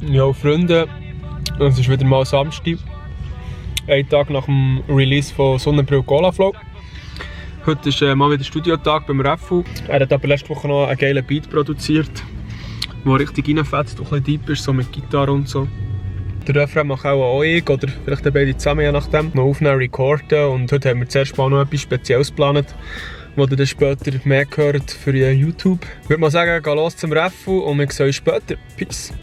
Ja, Freunde, es ist wieder mal Samstag. Ein Tag nach dem Release von Sonnenbrille Cola Flow. Heute ist mal wieder Studiotag beim Reffu. Er hat aber letzte Woche noch einen geilen Beat produziert, der richtig reinfetzt und ein bisschen deep ist, so mit Gitarre und so. Der Refrain macht auch ich oder vielleicht beide zusammen, je nachdem. Noch aufnehmen, recorden und heute haben wir zuerst mal noch etwas Spezielles geplant, wo ihr dann später mehr hört für YouTube. Ich würde mal sagen, geh los zum Reffu und wir sehen uns später. Peace!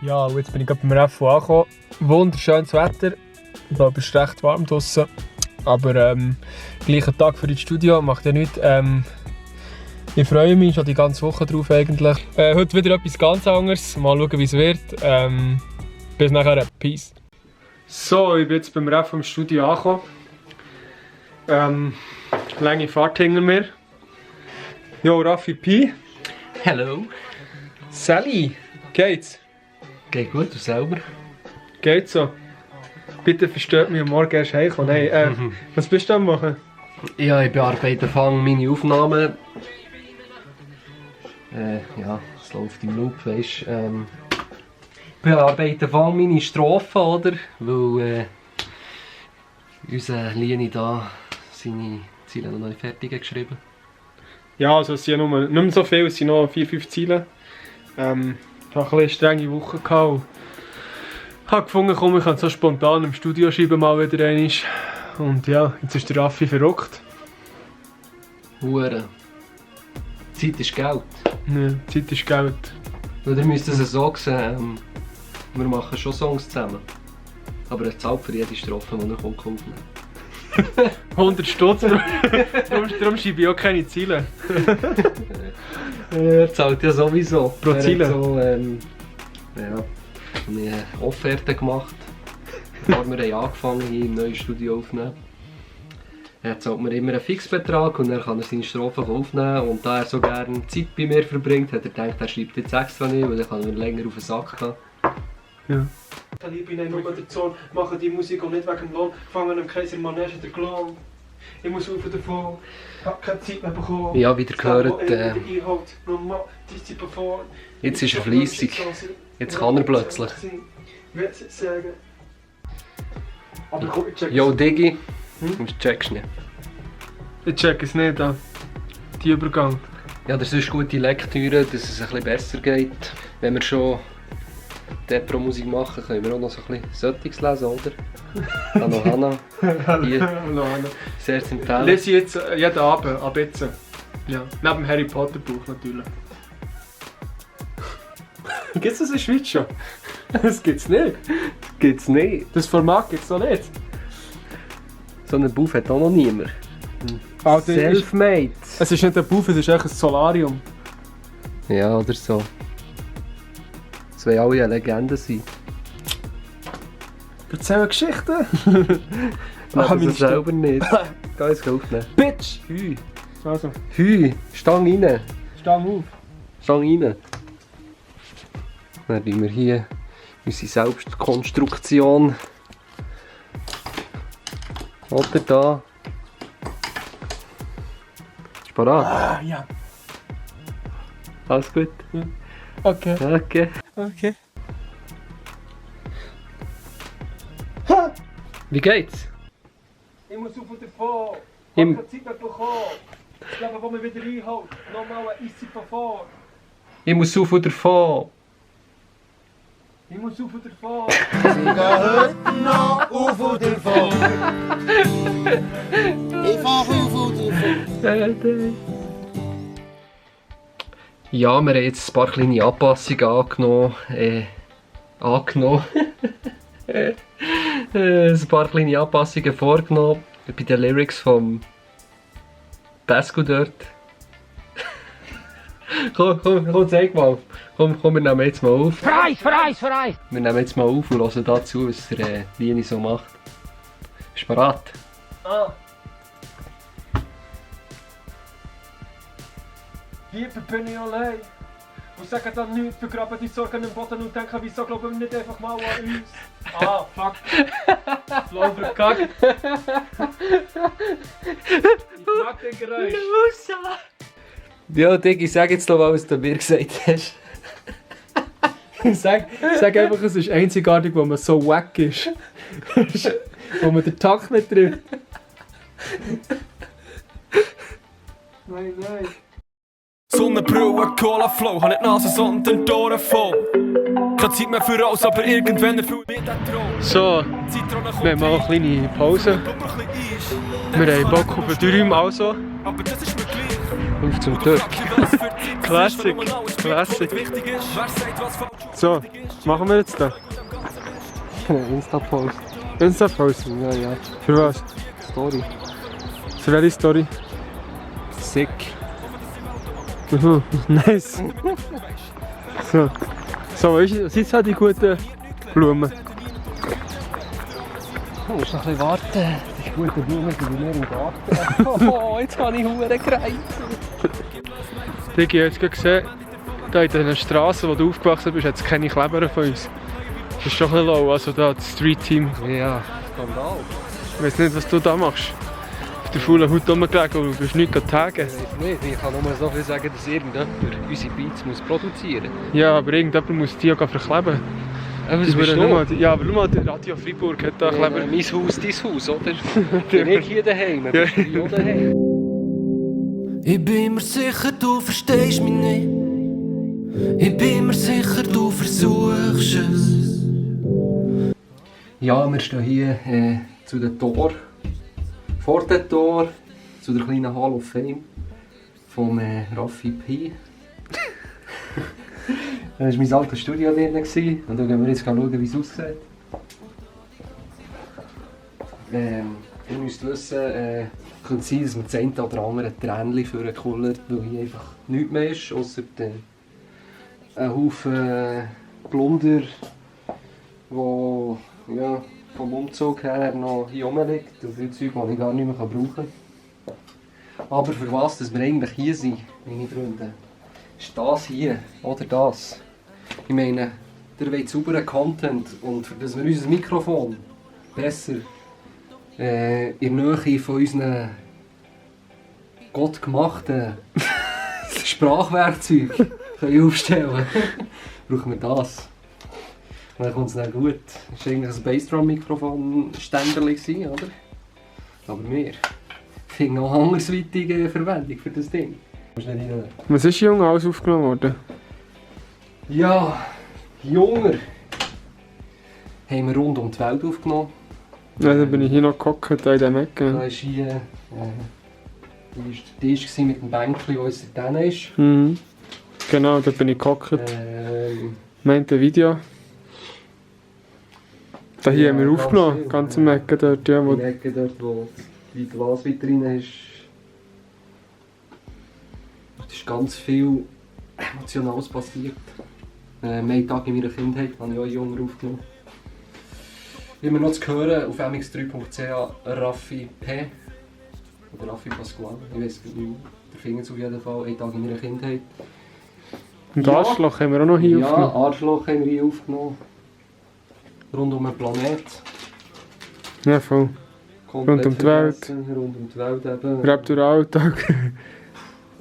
Ja, und jetzt bin ich gerade beim Reffu angekommen. Wunderschönes Wetter. Ich glaube, es ist recht warm draußen. Aber gleicher Tag für das Studio, macht ja nichts. Ich freue mich schon die ganze Woche drauf eigentlich. Heute wieder etwas ganz anderes. Mal schauen, wie es wird. Bis nachher. Peace. So, ich bin jetzt beim Reffu im Studio angekommen. Lange Fahrt hinter mir. Jo, Raffi P. Hello. Sally, geht's? Geht gut, du selber? Geht so. Bitte versteht mich am Morgen erst heimkommen. Hey, was bist du am machen? Ja, ich bearbeite meine Aufnahmen. Ja, es läuft im Loop, weißt du. Ich bearbeite meine Strophen, oder? Weil unser Lieni da seine Ziele noch nicht fertig geschrieben. Ja, also es sind ja nicht mehr so viel, es sind noch 4-5 Ziele. Ich hatte eine strenge Woche gehabt. Ich habe gefunden, komm, ich kann so spontan im Studio schreiben mal wieder einmal. Und ja, jetzt ist der Raffi verrückt. Hure. Zeit ist Geld. Ja, Zeit ist Geld. Oder müsst es so sehen, wir machen schon Songs zusammen. Aber er zahlt für jede Strophe, die er kommt. 100 Stutz, darum schreibe ich auch keine Ziele. Er zahlt ja sowieso. Pro Ziele? So, ja, eine Offerte gemacht, bevor wir angefangen haben, im neuen Studio aufzunehmen. Er zahlt mir immer einen Fixbetrag und dann kann er seine Strophen aufnehmen. Und da er so gerne Zeit bei mir verbringt, hat er gedacht, er schreibt jetzt extra nicht, weil dann kann er länger auf den Sack gehen. Ja. Ich bin nur der Zorn, mache die Musik und nicht wegen dem Lohn. Fangen am Kaiser Manege der Clown. Ich muss auf davon, hab keine Zeit mehr bekommen. Ja, wie ihr gehört, jetzt ist er fleissig. Jetzt kann er plötzlich. Jo Diggi, du checkst nicht. Ich check es nicht an. Die Übergang. Ja, das ist gute Lektüre, dass es ein bisschen besser geht. Wenn wir schon Depro-Musik machen, können wir auch noch so ein bisschen Söttiges lesen, oder? Hallo Hanna. Hier. Hallo Hanna. Sehr zu empfehlen. Lese ich jetzt jeden Abend, ab jetzt. Ja. Neben dem Harry Potter Buch natürlich. Gibt es das in der Schweiz schon? Das gibt's nicht. Gibt's nicht. Das Format gibt's noch nicht. So einen Buff hat auch noch niemand. Alter, Selfmade. Es ist nicht ein Buff, es ist eigentlich ein Solarium. Ja, oder so. Das wollen alle eine Legende sein. Erzähl Geschichten. Mach das selber nicht. Geh jetzt aufnehmen. Bitch! Hü. Also, Hü. Stang rein. stang auf. Stang rein. Dann tun wir hier unsere Selbstkonstruktion. Oder da. Ist parat? Ah, ja. Alles gut? Okay. Okay. Okay. Wie geht's? Ich muss auf und davon. Ich habe keine Zeit mehr bekommen. Ich glaube, wo man wieder reinholt, nochmal ein Easy von vor. Ich muss auf und davon. Ich muss auf und davon. Sie gehen heute noch auf und davon. Ich fahre auf und davon. Ja, wir haben jetzt ein paar kleine Anpassungen angenommen. Ein paar kleine Anpassungen vorgenommen. Bei den Lyrics vom Pesco dort. komm, zeig mal. Komm, wir nehmen jetzt mal auf. Vereis! Wir nehmen jetzt mal auf und hören dazu, was der Lieni so macht. Bist du bereit? Ah. Lieber bin ich allein. Und sagen dann nichts, vergraben die Sorgen im Boden und denken, wieso glauben wir nicht einfach mal an uns? Ah, fuck. Flow verkackt. Ich mag den Geräusch. Ja, Diggi, sag jetzt noch mal, was du mir gesagt hast. Sag einfach, es ist einzigartig, wo man so wack ist. Wo man den Takt nicht trifft. Nein. Sonnenbrille, Cola Flow, hab nicht die Nase, sondern die Ohren voll. Keine Zeit mehr für alles, aber irgendwann erfüllt mir der Traum. So, wir haben mal eine kleine Pause. Wir haben Bock auf einen Dürüm, also. Aber das ist mir gleich. Auf zum Türk. Classic. So, was machen wir jetzt da? Insta-Post. Insta-Post? Ja. Für was? Story. Für welche Story? Sick. Nice. So, was sind halt die guten Blumen? Du musst noch ein bisschen warten. Die guten Blumen sind bei mir im Garten. Oh, jetzt habe ich Huren gereizt. Digi, ich habe jetzt gesehen, da in diesen Straßen, wo du aufgewachsen bist, hat es keine Kleber von uns. Das ist schon ein bisschen low, also da das Street-Team. Ja, Skandal. Ich weiß nicht, was du da machst. Auf der faulen Haut rumgelegen und du bist nichts tagen. Ich weiß nicht, ich kann nur so viel sagen, dass irgendjemand unsere Beats muss produzieren muss. Ja, aber irgendjemand muss die auch verkleben. Aber Das würde nicht mal, ja, aber schau mal, der Radio Freiburg hat da Kleber. Mein Haus, dein Haus, oder? Bin nicht hier daheim, aber ich bin auch daheim. Ich bin mir sicher, du verstehst mich nicht. Ich bin mir sicher, du versuchst es. Ja, wir stehen hier zu den Tor. Vor dem Tor zu der kleinen Hall of Fame von Raffi P. Das war mein altes Studio drin und da gehen wir jetzt schauen, wie es aussieht. Ihr müsst wissen, könnte sein, dass man das eine oder andere Tränchen für einen kullert, weil hier einfach nichts mehr ist, ausser ein Haufen Plunder, wo ja, vom Umzug her noch hier rumliegt und viel Zeug, das ich gar nicht mehr brauchen kann. Aber für was dass wir eigentlich hier sind, meine Freunde, ist das hier oder das. Ich meine, ihr wollt sauberen Content und für das wir unser Mikrofon besser in der Nähe von unseren gottgemachten Sprachwerkzeugen können aufstellen brauchen wir das. Und dann kommt es dann gut. Das war eigentlich ein Bassdrum-Mikrofon-Ständerchen, oder? Aber wir finden auch andersweitige Verwendung für das Ding. Was ist jung alles aufgenommen worden? Ja, Junger haben wir rund um die Welt aufgenommen. Ja, dann bin ich hier noch gehockt, da in diesem Ecke. Da war hier der Tisch mit dem Bänkchen, der uns da ist. Mhm. Genau, da bin ich gehockt. Meint ein Video. Da hier Ja, haben wir ganz aufgenommen, viel. ganz im Ecke dort, ja. Wo In der Ecke dort, wo die Glasvitrine ist. Da ist ganz viel Emotionales passiert. Mein Tag in meiner Kindheit habe ich auch Junger aufgenommen. Wie wir noch zu hören auf mx3.ch Raffi P. Oder Raffi Pasquale, ich weiß nicht mehr. Der findet es auf jeden Fall, ein Tag in meiner Kindheit. Und Ja. Arschloch haben wir auch noch hier Ja, aufgenommen. Arschloch haben wir hier aufgenommen. Rund um den Planet. Ja, voll. Komplett Rund um die Welt. vergessen, Rund um die Welt eben. Rap durch den Alltag.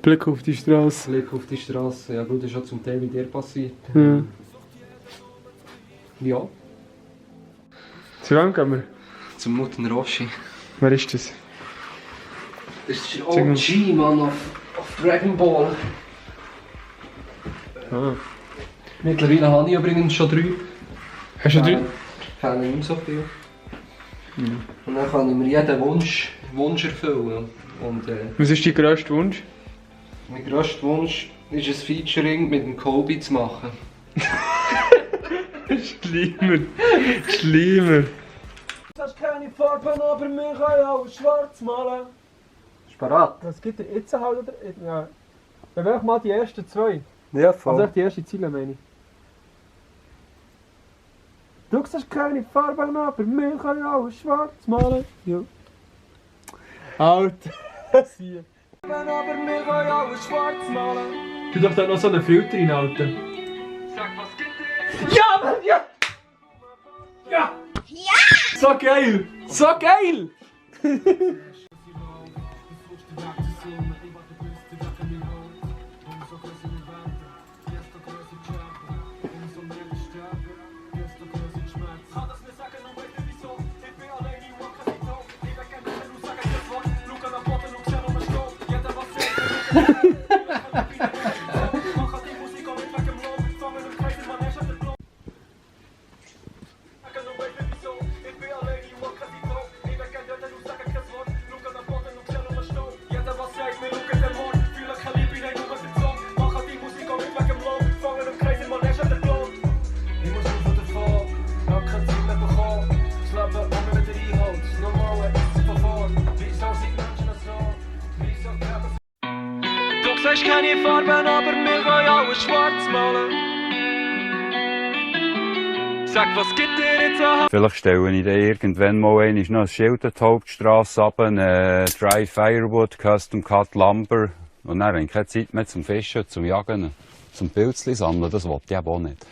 Blick auf die Straße. Blick auf die Straße. Ja gut, das ist schon zum Teil mit dir passiert. Ja. Ja. Zu wem gehen wir? Zum Mutten Roshi. Wer ist das? Das ist OG, Mann, auf Dragon Ball. Ah. Mittlerweile habe ich übrigens schon 3. Hast du 3? Ich kenne nicht mehr so viel. Und dann kann ich mir jeden Wunsch erfüllen. Und Was ist dein grösster Wunsch? mein grösster Wunsch ist ein Featuring mit dem Kobe zu machen. Schlimmer. Schlimmer. Du hast keine Farben, aber wir können auch schwarz malen. Ist parat? Das gibt er jetzt halt, oder? Ja. Dann wäre ich mal die ersten zwei. Ja, voll. Also die erste Ziele, meine ich. Du hast keine Farben, aber wir können auch schwarz malen. Ja. Alter. Das hier. Aber wir können auch schwarz malen. Du darfst da noch so einen Filter reinhalten. Sag, was gibt es? Ja, Mann, ja! Ja! Ja! So geil! So geil! verschiedene Farben, aber wir können alles schwarz malen. Sag, was gibt dir jetzt an? Vielleicht stelle ich dann irgendwann mal noch ein Schild an die Hauptstrasse ab, Dry Firewood, Custom Cut Lumber. Und dann habe ich keine Zeit mehr zum Fischen, zum Jagen, zum Pilzchen sammeln, das wollte ich eben auch nicht.